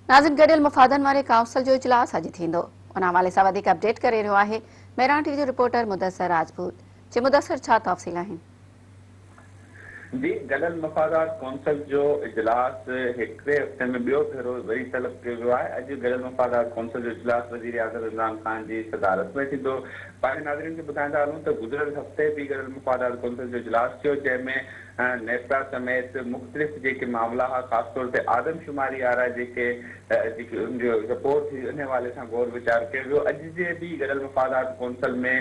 ناظرين گڏيل مفادن واري ڪائونسل جو اجلاس اڄ ٿيندو ان حوالي سان وڌيڪ اپڊيٽ ڪري رهيو آهي مهراڻ ٽي وي جو رپورٽر مدثر راجپوت جي مدثر ڇا تفصيل آهن. جي گڏيل مفادات ڪونسل جو اجلاس هڪڙي هفتي ۾ ٻيو ڀيرو وري طلب ڪيو ويو آهي اڄ گڏيل مفادات ڪونسل جو اجلاس وزيراعظم عمران خان جي صدارت ۾ ٿيندو پنهنجي ناظرين کي ٻڌائيندا هلون ته گذريل هفتي به گڏيل مفادات ڪونسل جو اجلاس ٿيو جنهن ۾ نيپرا سميت مختلف جيڪي معاملا ها خاص طور تي آدمشماري وارا جيڪي جيڪي ان جو رپورٽ هئي ان حوالي سان غور ويچار ڪيو ويو اڄ جي به گڏيل مفادات ڪونسل ۾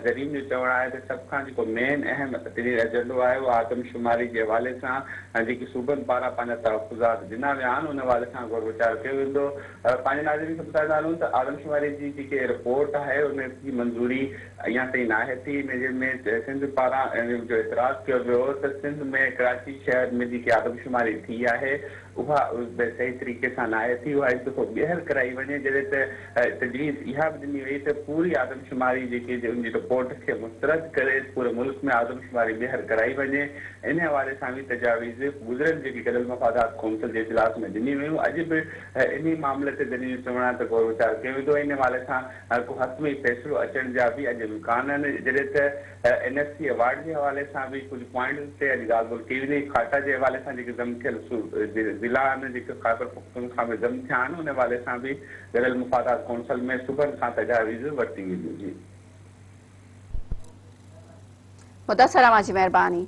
ذريعن جو چوڻ آهي ته سڀ کان جيڪو مين اهم ترين ايجنڊو آهي اهو آدمشماري جي حوالي سان جيڪي صوبن پاران پنهنجا تحفظات ڏنا ويا آهن ان حوالي سان غور ويچار ڪيو ويندو پنهنجي ناظرين کي ٻڌائيندا هلون ته آدمشماري جي جيڪي رپورٽ آهي ان جي منظوري اڃا تائين ناهي ٿي، ان جي ۾ سنڌ پاران ان جو اعتراض ڪيو ويو هو ته سنڌ ۾ ڪراچي شهر ۾ جيڪي آدمشماري ٿي آهي اها به صحيح طريقي سان ناهي ٿي اها هڪ دفعو ٻيهر ڪرائي وڃي جڏهن ته تجويز اها به ڏني وئي ته پوري آدمشماري جيڪي ان جي رپورٽ کي مسترد ڪري پوري ملڪ ۾ آدمشماري ٻيهر ڪرائي وڃي ان حوالي سان به تجاويز گذريل جيڪي گڏيل مفادات ڪونسل جي اجلاس ۾ ڏني ويون اڄ به انهي معاملي تي ذريعن جو چوڻ آهي ته غور ويچار ڪيو ويندو ۽ ان حوالي سان ڪو حتمي فيصلو اچڻ جا به اڄ امڪان آهن، جڏهن ته اين ايف سي ايوارڊ جي حوالي سان به ڪجهه پوائنٽس تي اڄ ڳالهه ٻولهه ڪئي ويندي، فاٽا جي حوالي سان جيڪي ضم ٿيل ضلعا آهن جيڪي خيبر پختونخوا ۾ ضم ٿيا آهن ان حوالي سان به گڏيل مفادات ڪونسل ۾ صوبن کان تجاويز ورتي وينديون. جي. مدثر اوهان جي مهرباني.